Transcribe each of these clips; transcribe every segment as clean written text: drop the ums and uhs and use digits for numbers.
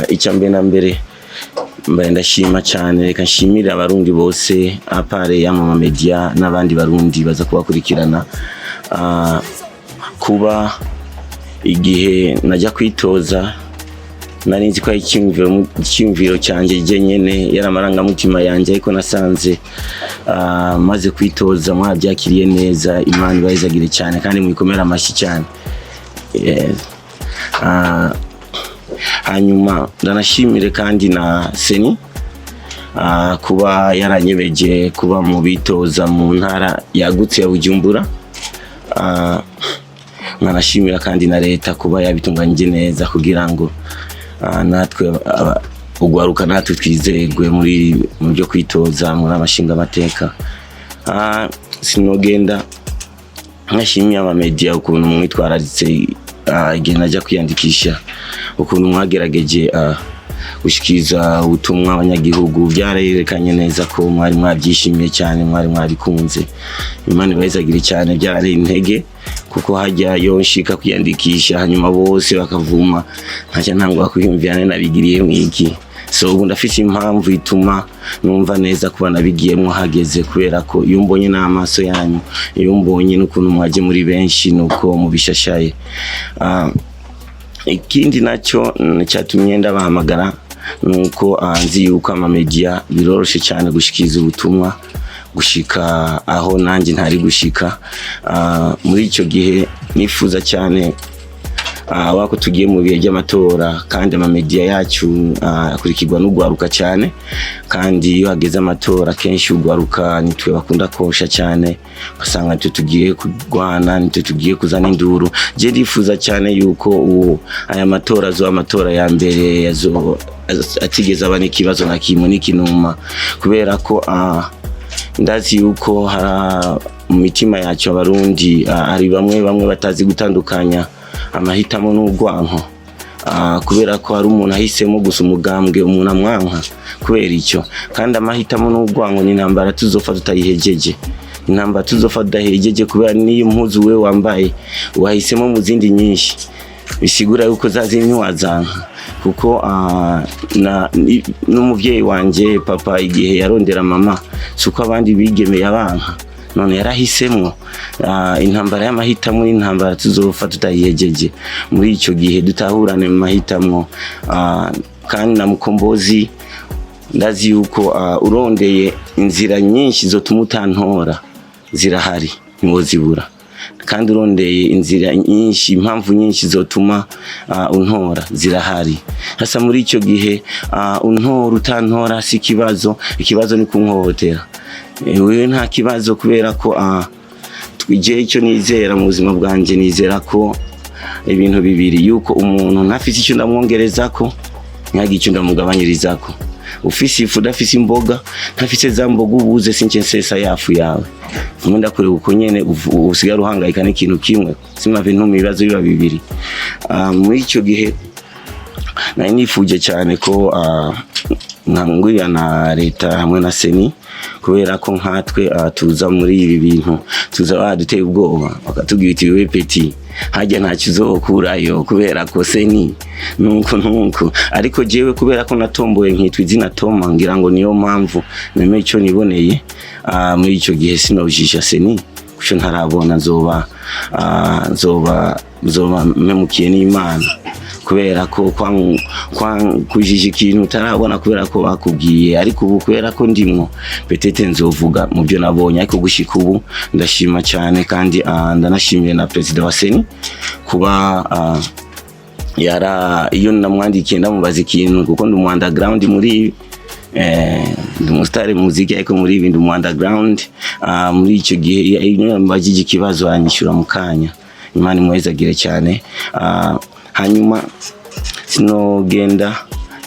Icya mbere na mbere, mbaye ndashima cyane. Reka nshimire Abarundi bose, à part ya mama media n'abandi Barundi baza kubakurikirana. Kuba igihe najya kwitoza nari nzi ko ari icyumviro cyanjye jye nyene, yari amarangamutima yanjye, ariko nasanze maze kwitoza mwabyakiriye neza. Imana ibahezagire cyane kandi mwikomere amashyi cyane. Yes. Hanyuma ndanashimire kandi na CENI kuba yaranyebeje kuba mu bitoza mu ntara yagutse ya Bujumbura. Nkanashimira kandi na leta kuba yabitunganyije neza kugira ngo natwe ugwaruka natwe twizerwe muri mu byo kwitoza muri amashinga amateka. Sinogenda nkashimiye amamedia ukuntu mwitwararitse igihe najya kwiyandikisha, ukuntu mwagerageje gushikiriza ubutumwa abanyagihugu. Byarerekanye neza ko mwari mwabyishimiye cyane, mwari mwabikunze. Imana ibahezagire cyane. Byari intege, kuko hajya yo nshika kwiyandikisha hanyuma bose bakavuma, nkaca ntangwa kwiyumvira nabigiriye mwiki. So ubu ndafise impamvu ituma numva neza kuba nabigiyemwo hageze, kubera ko iyo mbonye n'amaso yanyu, iyo mbonye n'ukuntu mwaje muri benshi, nuko mubishashaye. Ikindi nacyo cyatumye ndabahamagara nuko nzi yuko amamedia biroroshe cyane gushikiriza ubutumwa gushika aho nanjye ntari gushika. Muri icyo gihe nifuza cyane wako tugiye mu bihe by'amatora, kandi amamedia yacu akurikirwa n'ugwaruka cyane, kandi iyo hageze amatora kenshi ugwaruka nitwe bakunda kosha cyane, ugasanga nitwe tugiye kurwana, nitwe tugiye kuzana induru. Je ndifuza cyane yuko ubu aya matora azoba amatora ya mbere yazo atigeze aba n'ikibazo na kimwe n'ikinuma, kubera ko ndazi yuko hari mu mitima yacu Abarundi hari bamwe bamwe batazi gutandukanya amahitamo n'urwanko. Kubera ko hari umuntu ahisemo gusa umugambwe, umuntu amwanka kubera icyo. Kandi amahitamo n'urwanko ni intambara tuzofa tutayihejeje, intambara tuzofa tudahejeje, kubera n'iyo mpuzu we wambaye wahisemo mu zindi nyinshi, bisigura yuko za zindi ntiwazanka, kuko n'umuvyeyi wanje papa igihe yarondera mama si uko abandi bigemeye abanka, none yarahisemwo. Intambara y'amahitamo n'intambara tuzofa tutayihejeje. Muri ico gihe dutahurane mu mahitamwo. Kandi na Mukombozi ndazi yuko urondeye inzira nyinshi zotuma utantora zirahari, ntiwozibura, kandi urondeye inzira nyinshi, impamvu nyinshi zotuma untora zirahari. Hasa muri icyo gihe untora utantora si ikibazo, ikibazo ni kunkohotera. Wewe nta kibazo, kubera ko twije icyo nizera mu buzima bwanjye, nizera ko ibintu bibiri, yuko umuntu ntafise icyo ndamwongerezako, ntihagire icyo ndamugabanyirizako. Ufise ifu udafise imboga, ntafise za mboga ubuze, since nsesa yafu yawe vume ndakureba uko nyene usigara uhangayika n'ikintu kimwe, simave ntuma ibibazo biba bibiri. Muri icyo gihe nari nifuje cyane ko nkangurira na leta hamwe na CENI, kubera ko nkatwe tuza muri ibi bintu tuza baduteye ubwoba, bakatubwira iti: "Wewe petit, hajya ntacyo uzokurayo, kubera ko CENI nuko nuko." Ariko jewe kubera ko natomboye nkitwa izina Toma, ngira ngo niyo mpamvu nemeye icyo niboneye. Muri icyo gihe sinojisha CENI kuco ntarabona, nzoba mpemukiye n'Imana, kubera ko kujija ikintu utarabona kubera ko bakubwiye. Ariko ubu kubera ko ndimwo, peut-être nzovuga mu byo nabonye, ariko gushika ubu ndashima cyane. Kandi ndanashimiye na perezida wa CENI kuba yara iyo namwandikiye ndamubaza ikintu, kuko ndi umu underground muri ndi umusitari mu muziki, ariko muri ibi ndi umu underground. Muri icyo gihe iyo namubajije ikibazo aranyishyura mu kanya. Imana imuhezagire cyane. Hanyuma sinogenda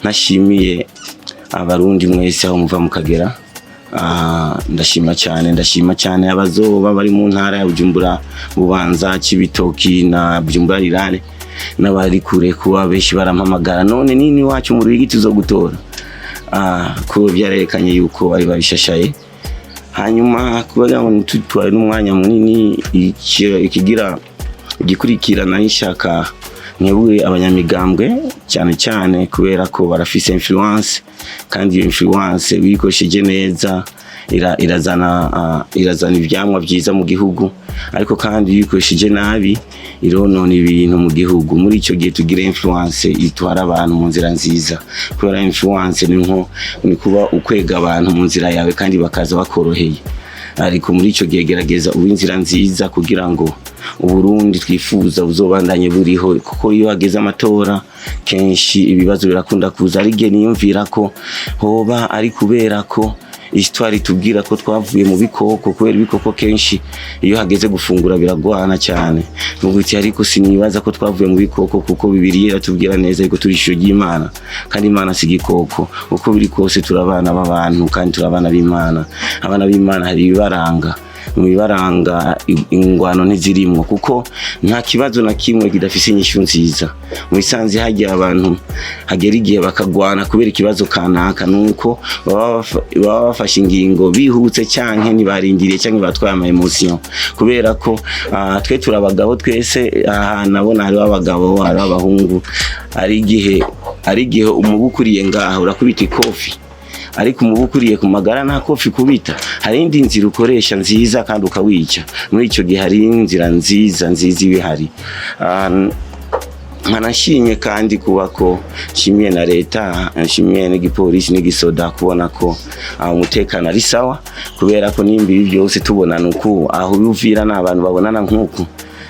ntashimiye Abarundi mwese aho muva mukagera. Ndashima cyane, ndashima cyane abazoba bari mu ntara ya Bujumbura, Bubanza, Cibitoki na Bujumbura Rirare, n'abari kure, kuba benshi barampamagara: "None nini wacu mu Ruyigi tuzogutora?" Ko byarerekanye yuko bari babishashaye. Hanyuma kugira ngo ntitutware n'umwanya munini, ikigira igikurikirana n'ishaka Mwebwe abanyamigambwe cyane cyane, kubera ko barafise influence, kandi iyo influence bikoresheje neza irazana ivyamwa vyiza mu gihugu, ariko kandi iyo uyikoresheje nabi ironona ibintu mu gihugu. Muri ico gihe tugira influence itwara abantu mu nzira nziza, kubera influence ni nko ni kuba ukwega abantu mu nzira yawe kandi bakaza bakoroheye. Ariko muri ico gihe gerageza ube inzira nziza kugira ngo Uburundi twifuza buzobandanye buriho, kuko iyo hageze amatora kenshi ibibazo birakunda kuza. Ari igihe niyumvira ko hoba ari kubera ko histoire itubwira ko twavuye mu bikoko, kubera ibikoko kenshi iyo hageze gufungura biragwana cyane. Nuko iti ariko sinibaza ko twavuye mu bikoko, kuko Bibiliya iratubwira neza yuko turi ishusho ry'Imana, kandi Imana si igikoko. Uko biri kose turi abana b'abantu kandi turi abana b'Imana. Abana b'Imana hari ibibaranga. Mu bibaranga ingwano ntizirimwo, kuko nta kibazo na kimwe kidafise inyishu nziza. Mu bisanzwe hagiye abantu hagera igihe bakagwana kubera ikibazo kanaka, nuko baba bafashe ingingo bihutse, canke ntibarindiriye, canke batwaye ama émotion. Kubera ko twe turi abagabo twese aha, nabona hariho abagabo, hariho abahungu. Hari igihe umubu ukuriye ngaha urakubita ikofi, ariko umubu ukuriye ku magara nta kofi kubita. Hari indi nzira ukoresha nziza kandi ukawica. Muri icyo gihe hari inzira nziza nziza iba ihari. Nkanashimye kandi kuba ko nshimiye na leta, nshimiye n'igipolisi n'igisoda, kubona ko umutekano ari sawa, kubera ko nimba ibi byose tubonana uku, aho bivira n'abantu babonana nk'uku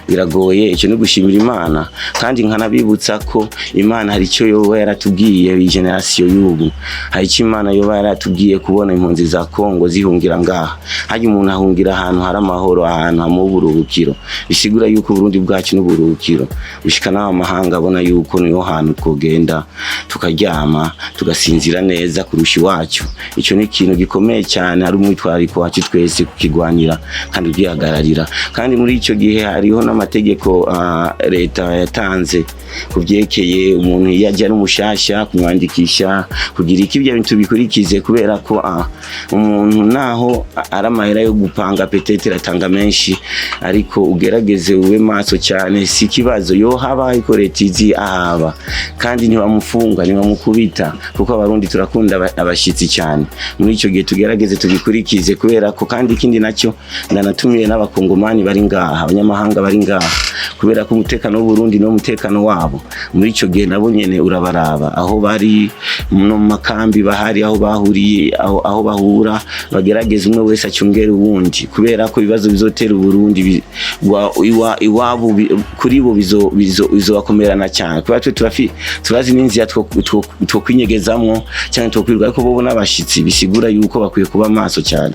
biragoye. Icyo ni gushimira Imana, kandi nkanabibutsa ko Imana hari icyo yoba yaratubwiye. Iyi génération y'ubu hari icyo Imana yoba yaratubwiye, kubona impunzi za Kongo zihungira ngaha. Hajya umuntu ahungira ahantu hari amahoro, ahantu hamuha uburuhukiro. Bisigura yuko Uburundi bwacu n'uburuhukiro gushika n'aho amahanga abona yuko niho hantu twogenda tukaryama tugasinzira neza kurusha iwacu. Icyo ni ikintu gikomeye cyane, hari umwitwarariko wacu twese kukigwanira kandi ugihagararira. Kandi muri icyo gihe hariho n'amategeko leta yatanze ku byerekeye umuntu iyo ajya n'umushasha kumwandikisha, kugira iki, ibyo bintu tubikurikize, kubera ko umuntu naho ari amahera yo gupanga, peut-être atanga menshi, ariko ugerageze ube maso cyane. Si ikibazo yo haba, ariko leta izi ahaba kandi ntibamufunga, ntibamukubita, kuko Abarundi turakunda abashitsi cyane. Muri icyo gihe tugerageze tubikurikize, kubera ko kandi ikindi nacyo ndanatumiye n'Abakongomani bari ngaha, abanyamahanga bari ngaha, kubera ko umutekano w'Uburundi no umutekano wabo muri icyo gihe nabo nyene urabaraba aho bari no mu makambi bahari, aho bahuriye, aho bahura, bagerageza umwe wese acungere uwundi, kubera ko ibibazo bizotera Uburundi iwabo kuri bo bizobakomerana cyane, kubera twe turazi n'inzira two kwinyegezamwo cyane, two kwirirwa, ariko bo n'abashitsi, bisigura yuko bakwiye kuba maso cyane.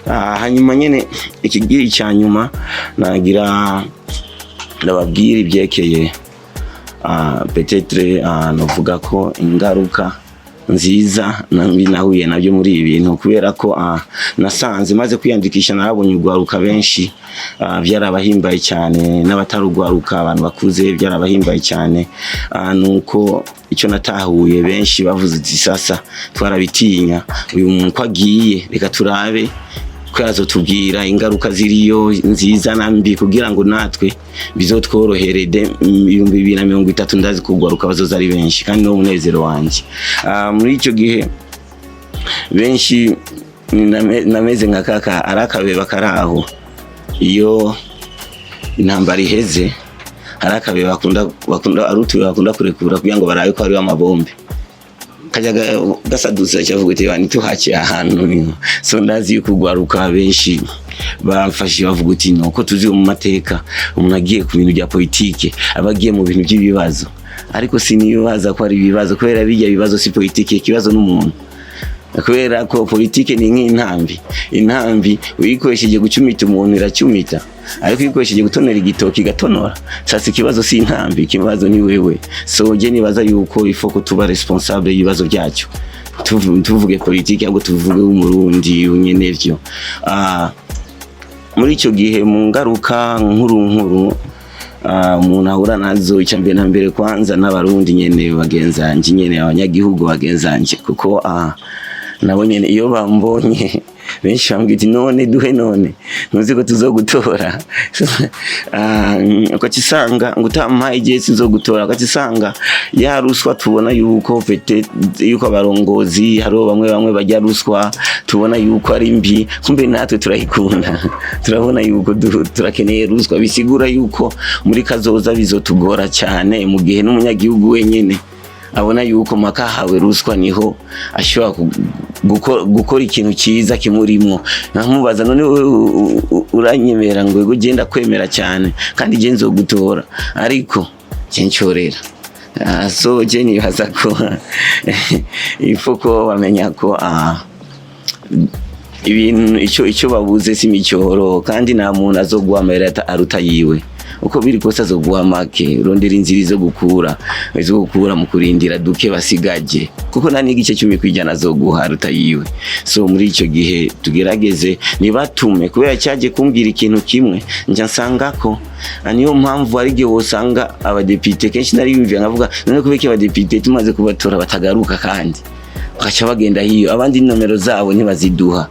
Hanyuma nyene ikigiri cya nyuma nagira ndababwira ibyekeye peut-être novuga ko ingaruka nziza na mbi nahuye nabyo muri ibi bintu, kubera ko nasanze maze kwiyandikisha narabonye urwaruka benshi byarabahimbaye cyane, n'abatarugwaruka, abantu bakuze byarabahimbaye cyane. Nuko icyo natahuye, benshi bavuze ati: "Sasa twarabitinya, uyu muntu ko agiye, reka turabe ko yazotubwira ingaruka ziriyo nziza na mbi, kugira ngo natwe bizotworohere 2030." Ndazi kugwaruka bazoza ari benshi, kandi no munezero wanje. Muri icyo gihe benshi nameze nka kaka ari akabeba kari aho. Iyo intambara iheze hari akabeba bakunda ari utubeba bakunda kurekura kugira ngo barabe ko hariho amabombe, kajya gasaduza cyavuga uti: "Ntituhaciye ahantu niho." So ndazi yuko ugwaruka benshi bamfashe bavuga uti: "Nuko tuzi mu mateka, umuntu agiye ku bintu bya politike aba agiye mu bintu by'ibibazo." Ariko sinibaza ko ari ibibazo, kubera bijya bibazo si politike, ikibazo n'umuntu, kubera ko politike ni nk'intambi. Intambi uyikoresheje gucumita umuntu iracumita, ariko uyikoresheje gutonora igitoki igatonora. Sasa ikibazo si intambi, ikibazo ni wewe. So je nibaza yuko ifo ko tuba responsable y'ibibazo byacu. Tuvuge politike ahubwo tuvuge Umurundi nyene vyo. Muri icyo gihe mu ngaruka nkuru nkuru umuntu ahura nazo, icya mbere na mbere kwanza n'Abarundi nyene bagenzanje nyene, abanyagihugu bagenzanje, kuko Nabo nyene iyo bambonye, benshi bambwira ati: "None duhe, none ntuzi ko tuzogutora?" Ugaca usanga ngo utampaye igihe sinzogutora. Ugaca usanga ya ruswa tubona yuko peut-être yuko abarongozi hariho bamwe bamwe bajya ruswa, tubona yuko ari mbi, kumbe natwe turayikunda, turabona yuko turakeneye ruswa. Bisigura yuko muri kazoza bizotugora cyane, mu gihe n'umunyagihugu wenyene abona yuko maka ahawe ruswa niho ashobora gukora ikintu cyiza kimurimwo. Nkamubaza: "None wewe uranyemera?" Ngo: "Yego, genda kwemera cyane, kandi je nzogutora, ariko je ncorera." So je nibaza ko ifo ko bamenya ko ibintu icyo babuze si imicyoro, kandi nta muntu azoguha amahera aruta yiwe. Uko biri kose azoguha make. Rondera inzira izo gukura mu kurindira duke basigaje, kuko nta n'igice 10% azoguha aruta yiwe. So muri icyo gihe tugerageze ntibatume, kubera cyaje kumbwira ikintu kimwe njya nsanga ko niyo mpamvu hari igihe wosanga abadepite kenshi nariyumviye nkavuga: "None kubera iki abadepite tumaze kubatora batagaruka, kandi bagaca bagenda hiyo, abandi inomero zabo ntibaziduha?"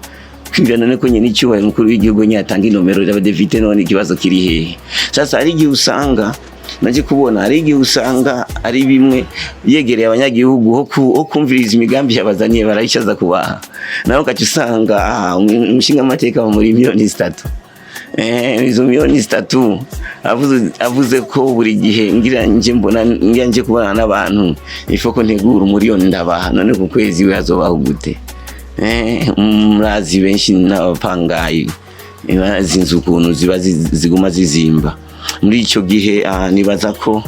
Kwibwira none ko nyene icyubahiro umukuru w'igihugu nyine atanga inomero y'abadepite, none ikibazo kiri hehe? Sasa hari igihe usanga naje kubona, hari igihe usanga ari bimwe yegereye abanyagihugu ho kumviriza imigambi yabazaniye, barayicaza kubaha. Nawe ugaca usanga umushingamateka muri 3 miliyoni. Izo 3 miliyoni avuze ko buri gihe ngira nje mbona, ngira nje kubana n'abantu, ifo ko ntegura umuriyoni ndabaha, none ku kwezi we azobaho gute? Murazi benshi n'abapangayi bazi inzu ukuntu ziba ziguma zizimba. Muri ico gihe nibaza ko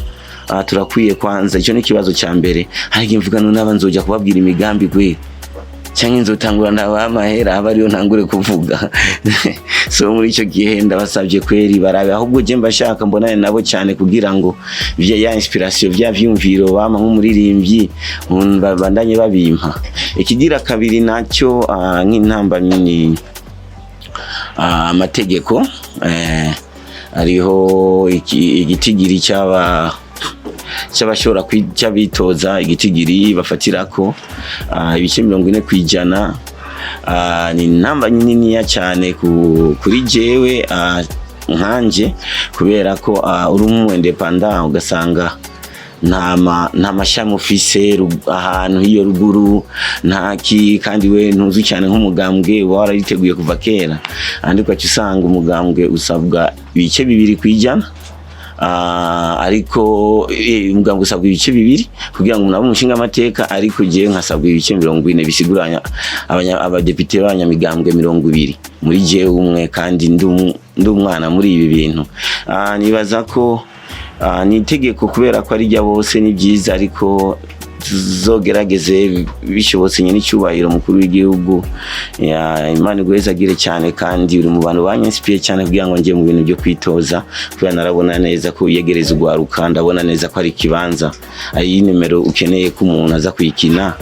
turakwiye kwanza, icyo ni ikibazo cya mbere. Hari igihe mvuga: "None aba nzoja kubabwira imigambi gwe, cyangwa nzotangura ndabaha amahera, aba ariyo ntangure kuvuga?" So muri icyo gihe ndabasabye kweri barabe, ahubwo je mbashaka mbonane nabo cyane, kugira ngo vya ya inspiration, vya vyumviro bama nk'umuririmbyi, babandanye babimpa. Ikigira kabiri nacyo, nk'intambamyi ni amategeko. Hariho igitigiri cy'abashobora cy'abitoza, igitigiri bafatirako ibice 40%. Ni namba niniya cyane kuri jewe, nkanje, kubera ko uri umu indépendant, ugasanga nta mashami ufise ahantu hiyo ruguru, ntaki, kandi we ntuzi cyane nk'umugambwe uba warariteguye kuva kera. Andi ugaca usanga umugambwe usabwa ibice 2%, ariko umugambwe usabwa ibice 2 kugira ngo umuntu abe umushinga amateka, ariko jewe nkasabwa ibice 40, bisiguranya abadepite b'abanyamigambwe 20 muri jewe umwe, kandi ndi umwana muri ibi bintu. Nibaza ko ni itegeko kubera ko ari rya bose, ni byiza, ariko tuzogerageze bishobotse. Nyine icyubahiro mukuru w'igihugu, Imana iguhezagire cyane, kandi uri mu bantu banyinspiye cyane kugira ngo njye mu bintu byo kwitoza, kubera narabona neza ko wiyegereza urwaruka, ndabona neza ko ari ikibanza, ari nimero ukeneye ko umuntu aza kuyikina.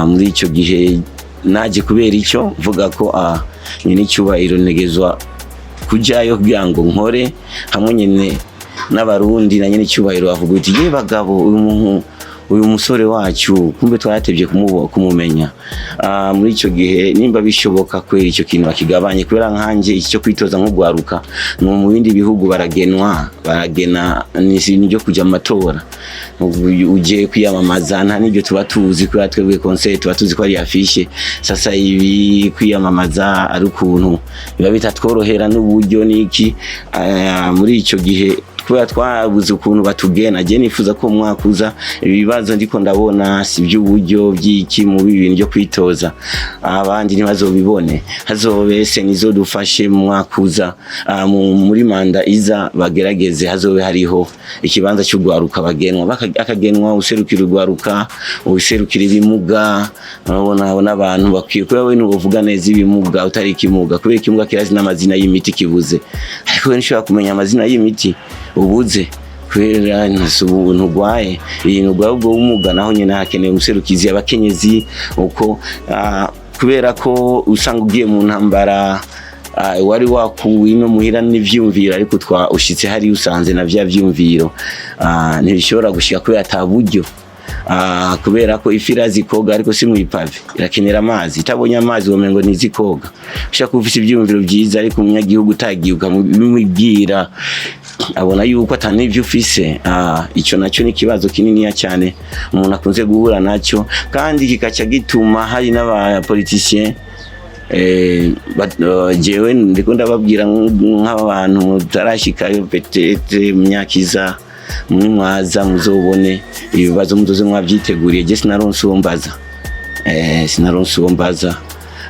Muri icyo gihe naje kubera icyo mvuga ko nyine icyubahiro ntegezwa kujayo kugira ngo nkore hamwe nyine n'Abarundi, na nyine icyubahiro bavuga uti: "Ye bagabo, uyu muntu, uyu musore wacu, kumbe twaratevye kumumenya." Muri icyo gihe nimba bishoboka kwera icyo kintu bakigabanye, kubera nkanje iki cyo kwitoza nk'ugwaruka no mu bindi bihugu baragenwa, baragena ni niryo kuja mu matora. Ugiye kwiyamamaza nta n'ibyo tuba tuzi, kubera twebwe conseil tuba tuzi ko ari affiche. Sasa ibi kwiyamamaza ari ukuntu biba bitatworohera n'uburyo niki. Muri icyo gihe kubera twabuze ukuntu batugena, je nifuza ko umwaka uza ibibazo ndiko ndabona si by'uburyo by'iki mu bintu byo kwitoza, abandi ntibazobibone, hazobese nizodufashe mu mwaka uza, muri manda iza bagerageze hazobe hariho ikibanza cy'urwaruka bagenwa, akagenwa userukira urwaruka, userukira ibimuga. Urabona abo n'abantu bakwiye, kubera we ntubuvuga neza ibimuga utari ikimuga, kubera ikimuga kirazi n'amazina y'imiti kibuze, ariko we ntushobora kumenya amazina y'imiti ubuze, kubera ntugwaye ibintu urwaye ubwo bumuga. Naho nyine hakenewe umuserukizi, abakenyezi uko, kubera ko usanga ugiye mu ntambara, wari wakuwe ino muhira n'ivyumviro, ariko twa ushitse hari usanze na vya vyumviro ntibishobora gushika kubera ata buryo. Kubera ko ifi irazi koga, ariko si mw'ipave, irakenera amazi. Itabonye amazi womengo ntizi koga. Ushaka kuba ufise ivyiyumviro vyiza, ariko umunyagihugu utagiye ukamubwira, abona yuko ata n'ivyo ufise. Ico naco ni ikibazo kininiya cyane umuntu akunze guhura naco, kandi kikaca gituma hari n'aba politiciens. Jewe ndiko ndababwira nk'abantu mutarashikayo, peut-être mu myaka iza mwaza muzobone ibibazo muzoze mwavyiteguriye. Je sinaronse uwo mbaza, sinaronse uwo mbaza,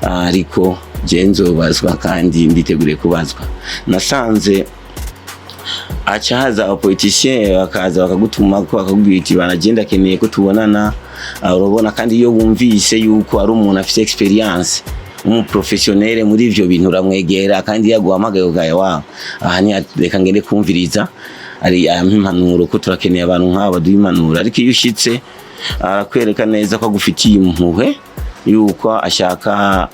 ariko je nzobazwa kandi nditeguriye kubazwa. Nasanze aca haza aba politiciens, bakaza bakagutumako, bakakubwira iti: "Bana, je ndakeneye ko tubonana." Urabona, kandi iyo bumvise yuko ari umuntu afise expérience, umu professionnel muri ivyo bintu, uramwegera, kandi yaguhamagaye ukaya wawe aha ni reka ngende kumviriza ari ampa impanuro, ko turakeneye abantu nk'aba baduha impanuro. Ariko iyo ushitse, arakwereka neza ko agufitiye impuhwe, yuko ashaka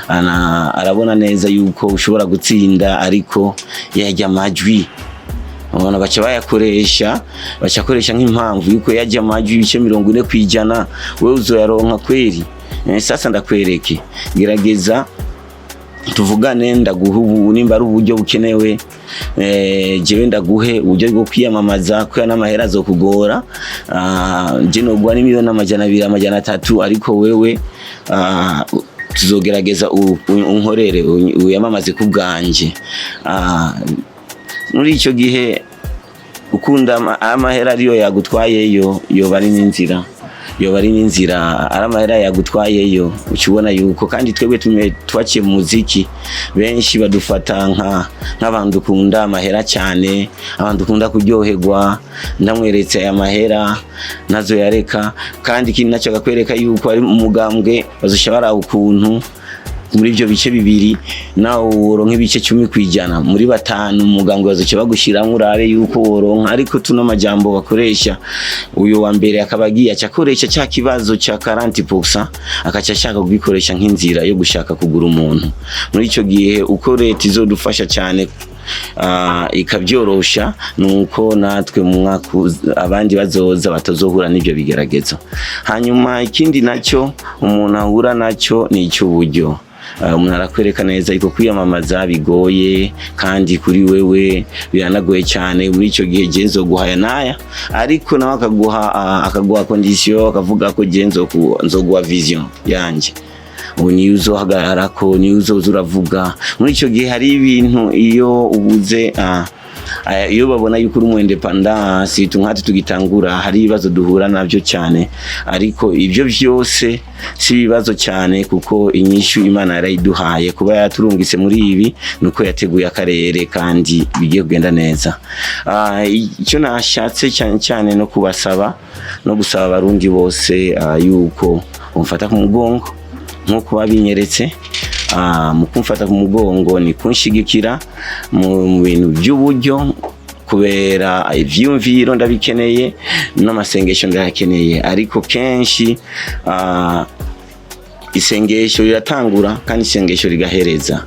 arabona neza yuko ushobora gutsinda, ariko yajya amajwi ubona baca bayakoresha, baca akoresha nk'impamvu yuko yajya amajwi ibice 40%, wewe uzoyaronka kweri? Sasa ndakwereke, gerageza tuvugane, ndaguha ubu nimba ari uburyo bukenewe, jewe ndaguhe uburyo bwo kwiyamamaza, kubera n'amahera azokugora. Je noguha n'imiliyoni 200, 300, ariko wewe tuzogerageza unkorere, uyamamaze ku bwanje. Muri ico gihe ukunda amahera ariyo yagutwayeyo, yoba ari n'inzira, yoba ari n'inzira, ari amahera yagutwayeyo, uca ubona yuko kandi twebwe tumwe twaciye mu muziki, benshi badufata nk'abantu dukunda amahera cyane, abantu dukunda kuryoherwa. Ndamweretse aya mahera nazo yareka. Kandi ikindi nacyo, akakwereka yuko ari umugambwe bazosha baraba ukuntu muri ibyo bice bibiri nawe woronka ibice 10% muri batanu, umugambwe bazoca bagushiramwo, urabe yuko woronka. Ariko tuno majambo bakoresha, uyu wa mbere akaba agiye aca akoresha cya kibazo ca 40%, akaca ashaka kugikoresha nk'inzira yo gushaka kugura umuntu. Muri ico gihe, uko leta izodufasha cyane, ikabyorosha, nuko natwe mu mwaka abandi bazoza batazohura n'ivyo bigeragezo. Hanyuma ikindi nacyo umuntu ahura nacyo ni icy'uburyo. Umuntu arakwereka neza yuko kwiyamamaza bigoye, kandi kuri wewe biranagoye cyane. Muri icyo gihe, je nzoguhaya naya, ariko nawe akaguha condition, akavuga ko je nzoguha vision yanje, ubu niyo uzohagararako, niyo uzoza uravuga. Muri icyo gihe hari ibintu iyo ubuze, iyo babona yuko uri umu indépendant, surtout nkatwe tugitangura, hari ibibazo duhura navyo cyane. Ariko ibyo byose si ibibazo cyane, kuko inyishu Imana yarayiduhaye. Kuba yaturungitse muri ibi nuko yateguye akarere kandi bigiye kugenda neza. Icyo nashatse cyane cyane no kubasaba, no gusaba abarundi bose, yuko bamufata ku mugongo nk'uko babinyeretse. Mu kumfata ku mugongo ni kunshigikira mu bintu by'uburyo, kubera ivyiyumviro ndabikeneye n'amasengesho ndayakeneye. Ariko kenshi isengesho riratangura kandi isengesho rigahereza.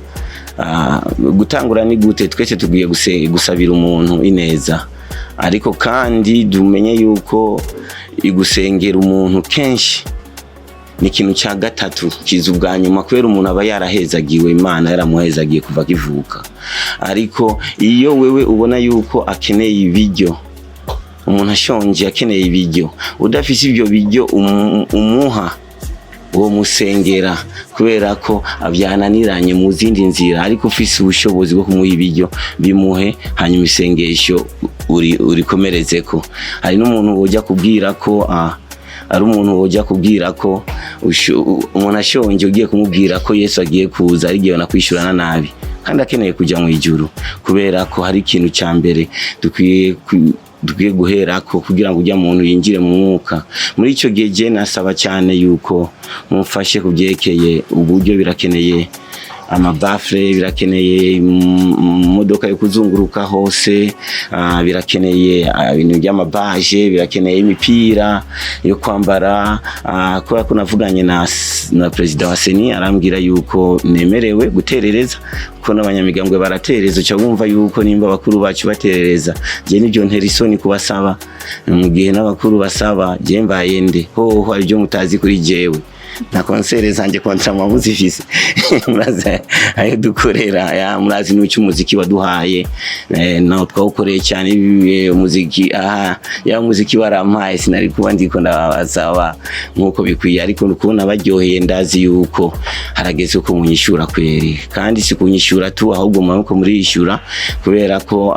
Gutangura ni gute? Twese tugiye gusabira umuntu ineza, ariko kandi dumenye yuko igusengera umuntu kenshi ni ikintu cya gatatu kiza ubwa nyuma, kubera umuntu aba yarahezagiwe, Imana yaramuhezagiye kuva akivuka. Ariko iyo wewe ubona yuko akeneye ibiryo, umuntu ashonje akeneye ibiryo, udafise ibyo biryo umuha, uwo musengera kubera ko byananiranye mu zindi nzira, ariko ufise ubushobozi bwo kumuha ibiryo, bimuhe, hanyuma isengesho urikomerezeko. Hari n'umuntu wojya kubwira ko ari umuntu wojya kubwira ko umuntu ashonje, ugiye kumubwira ko Yesu agiye kuza, ari igihe banakwishyurana nabi kandi akeneye kujya mu ijuru, kubera ko hari ikintu cya mbere dukwiye guherako kugira ngo ujya muntu yinjire mu mwuka. Muri icyo gihe, je nasaba cyane yuko mumfashe ku byerekeye uburyo, birakeneye. Ama baffles birakeneye, imodoka yo kuzunguruka hose, birakeneye ibintu by'amabaje, birakeneye imipira yo kwambara, kubera ko navuganye na perezida wa CENI, arambwira yuko nemerewe guterereza, kuko n'abanyamigambwe baratereza. Uca wumva yuko nimba abakuru bacu baterereza, je nibyo ntera isoni kubasaba. Mu gihe n'abakuru basaba, je mbaye nde? Hoho hari ibyo mutazi kuri jewe na concert zanje, contrat muba muzifise, murazi ayo dukorera ya, murazi n'icyo umuziki waduhaye, nawo twawukoreye cyane. Umuziki aha ya, umuziki warampaye, sinari kuba ndiko ndabasaba nk'uko bikwiye, ariko kubona baryoheye, ndazi yuko harageze ko munyishura kweri. Kandi si kunyishura tu, ahubwo muraboko muriyishura, kubera ko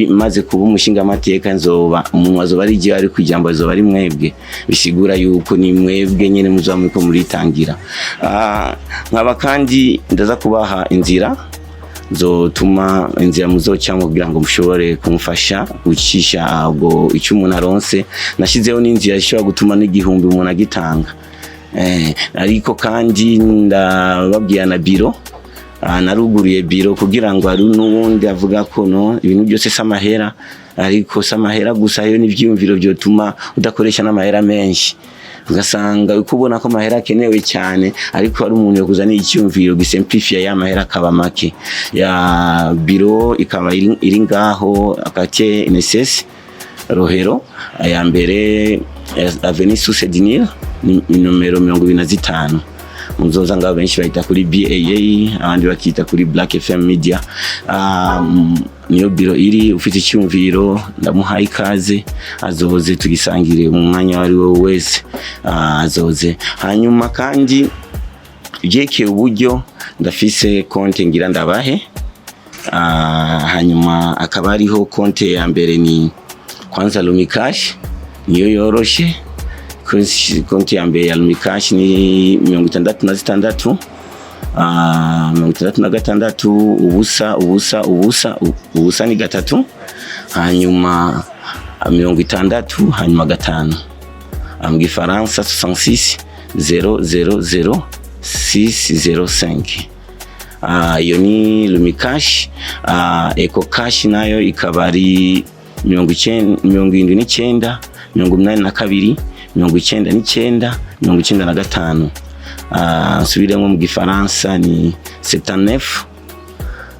maze kuba umushinga amateka, nzoba umuntu azoba ari igihe ari kwijambo, azoba ari mwebwe, bisigura yuko ni mwebwe nyene muzoba muriko muritangira. Nkaba kandi ndaza kubaha inzira zotuma, inzira muzocamwo kugira ngo mushobore kumufasha gucisha ubwo icyo umuntu aronse. Nashizeho n'inzira ishobora gutuma n'igihumbi umuntu agitanga. Ariko kandi ndababwira na biro, naruguruye biro kugira ngo hari n'uwundi avuga ko no ibintu byose si amahera, ariko si amahera gusa, hariyo n'ivyiyumviro vyotuma udakoresha n'amahera menshi. Ugasanga uko ubona ko amahera akenewe cyane, ariko hari umuntu yokuza n'icyumviro gisimplifia ya mahera akaba make. Ya biro ikaba iri ngaho quartier NSS Rohero ya mbere, avenue Source du Nil, ni nomero 25. Muzoza ngaho, benshi bayita kuri BAA, abandi bakita kuri Black FM Media. Niyo biro iri. Ufite icyumviro ndamuhaye ikaze, azoze tugisangire mu mwanya wari we wese, azoze. Hanyuma kandi ivyerekeye uburyo, ndafise konte ngira ndabahe. Hanyuma akaba hariho konte ya mbere, ni kwanza Lumicash, niyo yoroshe. Konti ya mbere ya Lumicash ni 66, 66, 0, 0, 0, 0 ni 3, hanyuma 60, hanyuma 5. Mu gifaransa 66 0 0 0 6 0 5. Iyo ni Lumicash. Eco Cash nayo ikaba ari 90, 79, 82, 99, 95. Nsubiremo, mu gifaransa ni 79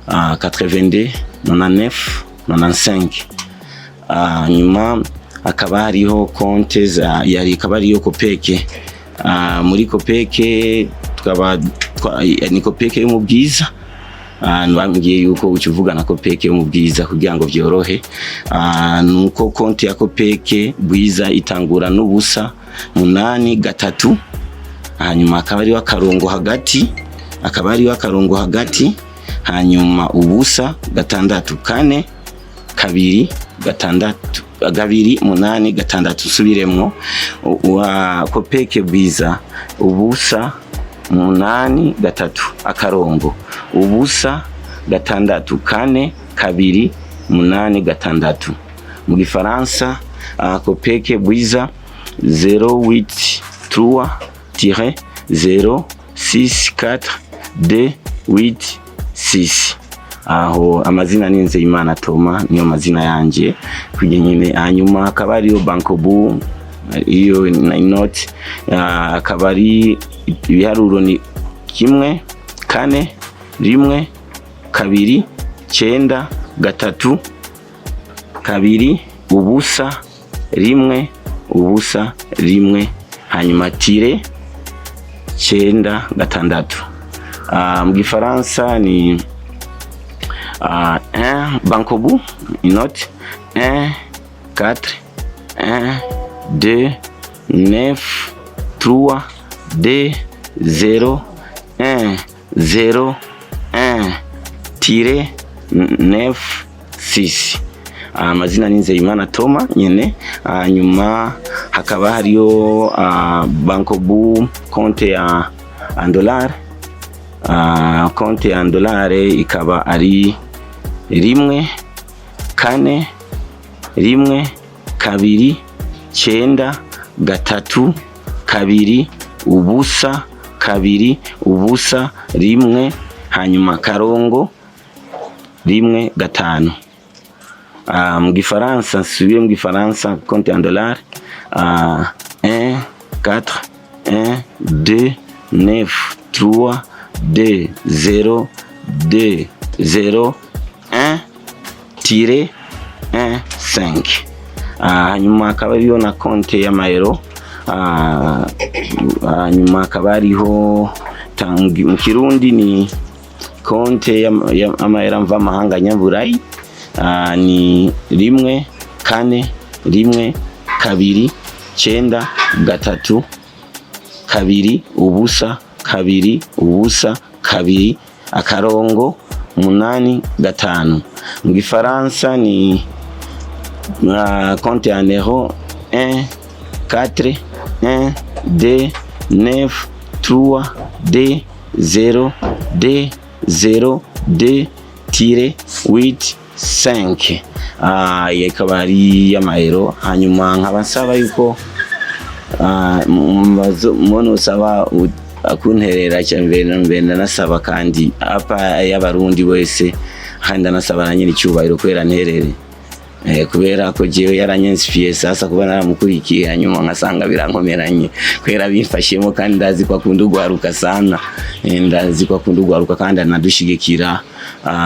82 99 95. Nyuma hakaba hariho konte za yari, ikaba ariyo COOPEC. Muri COOPEC tukaba ni COOPEC yo mu Bwiza. Bambwiye yuko uca uvuga na COOPEC yo mu Bwiza kugira ngo vyorohe. Nuko konti ya COOPEC Bwiza itangura n'ubusa 8 3, hanyuma akaba ariho akarongo hagati, akaba ariho akarongo hagati, hanyuma ubusa 6 4 2 6 2 8 6. Usubiremwo, wa COOPEC Bwiza: ubusa 8 3 akarongo ubusa 6 4 2 8 6. Mu gifaransa COOPEC Bwiza 08 3 tiret 0 6 4 2 8 6. Aho amazina ni Nzeyimana Toma, niyo mazina yanje kugira nyine. Hanyuma akaba ariyo Bancobu, iyo na inoti, akaba ari ibiharuro ni 1 4 1 2 9 3 2 0 1 0 1, hanyuma tiret 9 6. Mu gifaransa ni 1 Bancobu inoti 1 4 1 2 9 3 2 0 1 0 1 tiret 9 6. Amazina ni Nzeyimana Toma nyene. Hanyuma hakaba hariyo Bancobu konte ya en dollar. Konte ya dollar ikaba ari 1 4 1 2 9 3 2 0 2 0 1, hanyuma tiret hanyuma karongo 1 5. Mu gifaransa, nsubire mu gifaransa, compte en dollar 1 4 1 2 9 3 2 0 2 0 1 tiret 1 5. Hanyuma akaba ariyo na konte y'amayero. Hanyuma akaba ariho mu Kirundi ni konte y'amahera mvamahanga nyaburayi, ni 1 4 1 2 9 3 2 0 2 0 2 akarongo 8 5. Mu gifaransa ni compte en euro 1 4 1 2 9 3 2 0 2 0 2 tiret 8 5. Iyo ikaba ari y'amayero. Hanyuma nkaba nsaba yuko muntu usaba kunterera cyane mbere, ndanasaba kandi apa y'abarundi wese, kandi ndanasaba na nyiri icyubahiro kubera nterere, kubera ko jewe yaranyensifiye. Sasa kuba naramukurikiye, hanyuma nkasanga birankomeranye kubera bimfashemo, kandi ndazi ko akunda ugwaruka sana. Ndazi ko akunda ugwaruka kandi anadushigikira.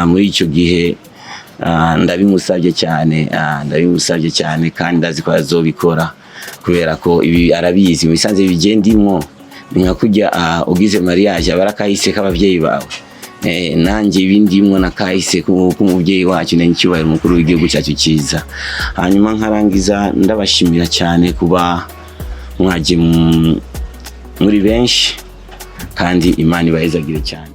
Muri icyo gihe ndabimusabye cyane, ndabimusabye cyane, kandi ndazi ko azobikora kubera ko ibi arabizi. Mu bisanzwe bigendimwo ni nka kurya ugize mariage aba ari akahise k'abavyeyi bawe. Nanjye ibindimwo nakahise k'umuvyeyi wacu na icyubahiro umukuru w'igihugu cyacu cyiza. Hanyuma nkarangiza ndabashimira cyane kuba mwaje muri benshi, kandi Imana ibahezagire cyane.